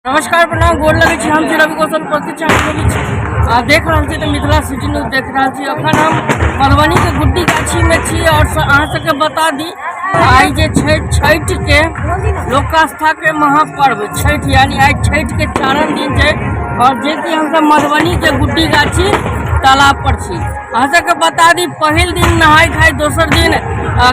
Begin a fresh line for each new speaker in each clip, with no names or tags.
नमस्कार, प्रणाम, गोर लगै छी। हम छी रवि कौशल, उपस्थित छी हम छी आ देख रहल छी तऽ मिथिला सिटी न्यूज देख रहल छी। अखन हम मधुबनीके गुड्डी गाछीमे छी आओर अहाँ सबके बता दी, आइ जे छै छठिके लोक आस्थाके महापर्व छठि, यानी आइ छठिके चारम दिन छै आओर जेकि हमसब मधुबनीके गुड्डी गाछी तालाब पर छी। अहाँ सबके बता दी, पहिल दिन नहाय खाय, दोसर दिन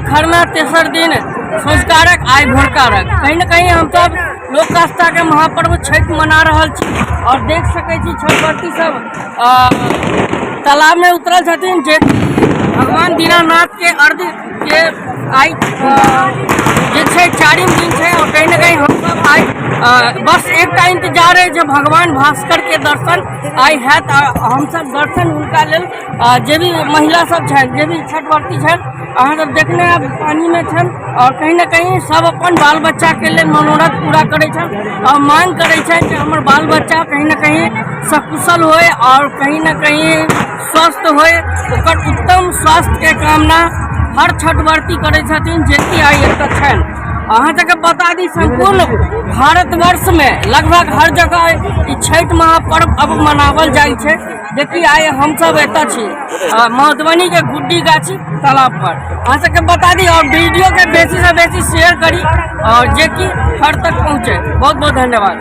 खरना, तेसर दिन सँझुका अर्घ, आइ भोरका अर्घ। कहीं ने कहीं हमसब लोक आस्थाके महापर्व छठि मना रहल छी आओर देख सकै छी छठव्रती सब तालाबमे उतरल छथिन, जे भगवान दीनानाथ के अर्घ के आइ जे छै चारिम दिन छै। आओर कहीं ने कहीं हमसब आइ बस एकटा इंतजार है जे भगवान भास्कर के दर्शन आइ हैत। आ हमसब दर्शन हुनका लेल जे भी महिला सब छथि, जे भी छठव्रती छथि, अहाँ सब देखने हैब पानिमे छनि आओर कहीं ने कहीं सब अपन बाल बच्चाके लेल मनोरथ पूरा करै छनि आओर मांग करै छनि जे हमर बाल बच्चा कहीं ने कहीं सकुशल होय आओर कहीं ने कहीं स्वस्थ होय। ओकर उत्तम स्वास्थ्यके कामना हर छठव्रती करै छथिन, जेकि आइ एतऽ छनि। अहाँ सबके बता दी, सम्पूर्ण भारतवर्षमे लगभग हर जगह ई छठि महापर्व अब मनावल जाइ छै, जेकि आइ हमसब एतऽ छी मधुबनीके गुड्डी गाछी तालाब पर। अहाँ सबके बता दी आओर वीडियोके बेसीसँ बेसी शेयर करी आओर जेकि हर तक पहुँचे। बहुत बहुत धन्यवाद।